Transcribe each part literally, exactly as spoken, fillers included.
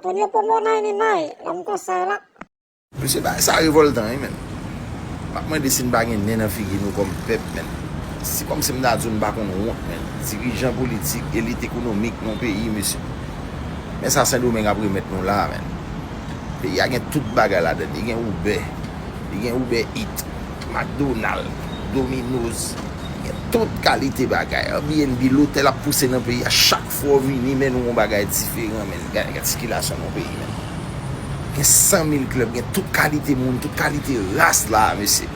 Tonyo popo nay ni nay, ban m konsèy la. Mesye, bagay sa revòltan wi, menn. M ap mande si n pa gen nen nan figi nou kòm pèp, menn. Si kòmsi m ta di w n pa konn wont, menn. Dirijan politik, elit ekonomik nan yon peyi, mesye. Men sa Sendomeng ap remèt nou la, menn. Peyi a gen tout bagay ladan l. Li gen Uber, li gen Uber Eats, McDonald, Domino's. Li gen tout kalite bagay. Airbnb, lotèl ap pouse nan peyi a. Chak fwa w vini, men nou yon bagay diferan, menn. Gade, gade sikilasyon nan peyi, menn. Gen san mil klèb, gen tout kalite moun, tout kalite ras la, mesye.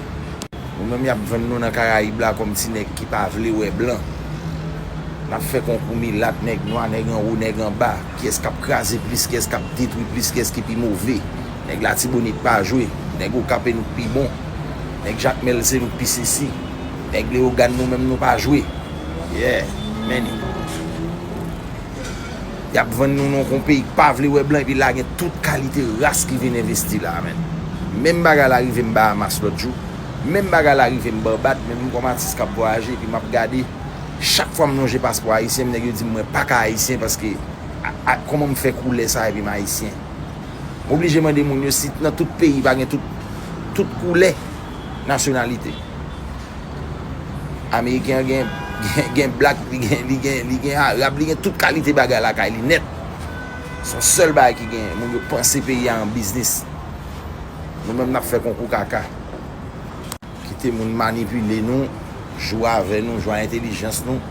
Nou menm y ap vann nou nan Karayib la kòm ti nèg ki pa vle wè blan. N ap fè konkou milat, nèg nwa, nèg anwo, nèg anba. Kiyès k ap kraze plis, kiyès k ap detwi plis, kiyès ki pi move. Nèg Latibonit pa jwe. Nèg Okap e nou k pi bon. Nèg Jakmèl se nou k pi sesi. Nèg Leyogàn nou menm nou pa jwe. Yeah, men. Y ap vann nou non kon peyi k pa vle wè blan, epi la gen tout kalite ras ki vin envesti la, menn. Menm bagay la rive m Bahamas lòt jou. Menm bagay la rive m Barbad, menm m kòm atis k ap vwayaje, epi m ap gade. Chak fwa m lonje paspò ayisyen, m nèg yo di m mwen pa ka ayisyen paske a, a, kòman m fè koulè sa epi m ayisyen. M oblije mande moun yo si nan tout peyi pa gen tout, tout koulè nasyonalite. Ameriken an gen, gen, gen blak, li gen, li gen, li gen arab, li gen tout kalite bagay lakay li nèt. Se yon sèl bagay ki gen, moun yo panse peyi a an biznis. Nou menm n ap fè konkou kaka. Kite moun manipile nou, jwe avè nou, jwe a entelijans nou,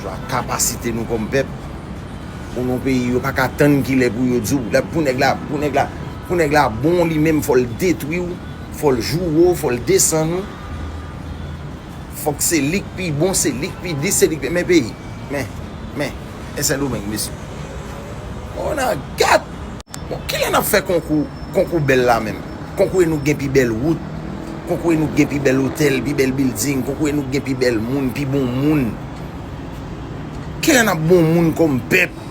jwe a kapasite nou kòm pèp. Pou nou peyi, yo pa ka tann kilè pou yo di w. Pou nèg la, pou nèg la, pou nèg la bon li menm, fò l detwi w, fò l joure w, fò l desann ou. Fòk se li k pi bon, se li k pi dis, se li k pi, men peyi. Men, men, e Sendomeng, mesye. On a gad! Bon, kilè n ap fè konkou, konkou bèl la menm? Konkou e nou k gen pi bèl wout, konkou e nou k gen pi bèl otèl, pi bèl bilding, konkou e nou k gen pi bèl moun, pi bon moun. Kilè n ap bon moun kòm pèp?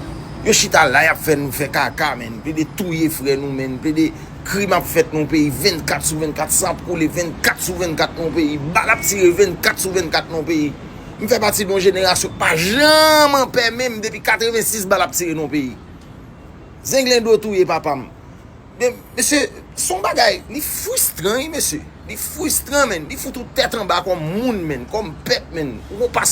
Yo chita la, y ap fè nou fè kaka, menn. Plede touye frè nou, menn. Plede krim ap fèt nan peyi vennkat sou vennkat, san ap koule vennkat sou vennkat nan peyi, bal ap tire vennkat sou vennkat nan peyi. M fè pati de yon jenerasyon k pa janm anpè menm depi katrevensis bal ap tire nan peyi. Zenglendo touye papa m. Men, mesye, se yon bagay, li fristran, wi, mesye. Li fristran, menn. Li fout ou tèt anba kòm moun, menn, kòm pèp, menn. Ou gon pas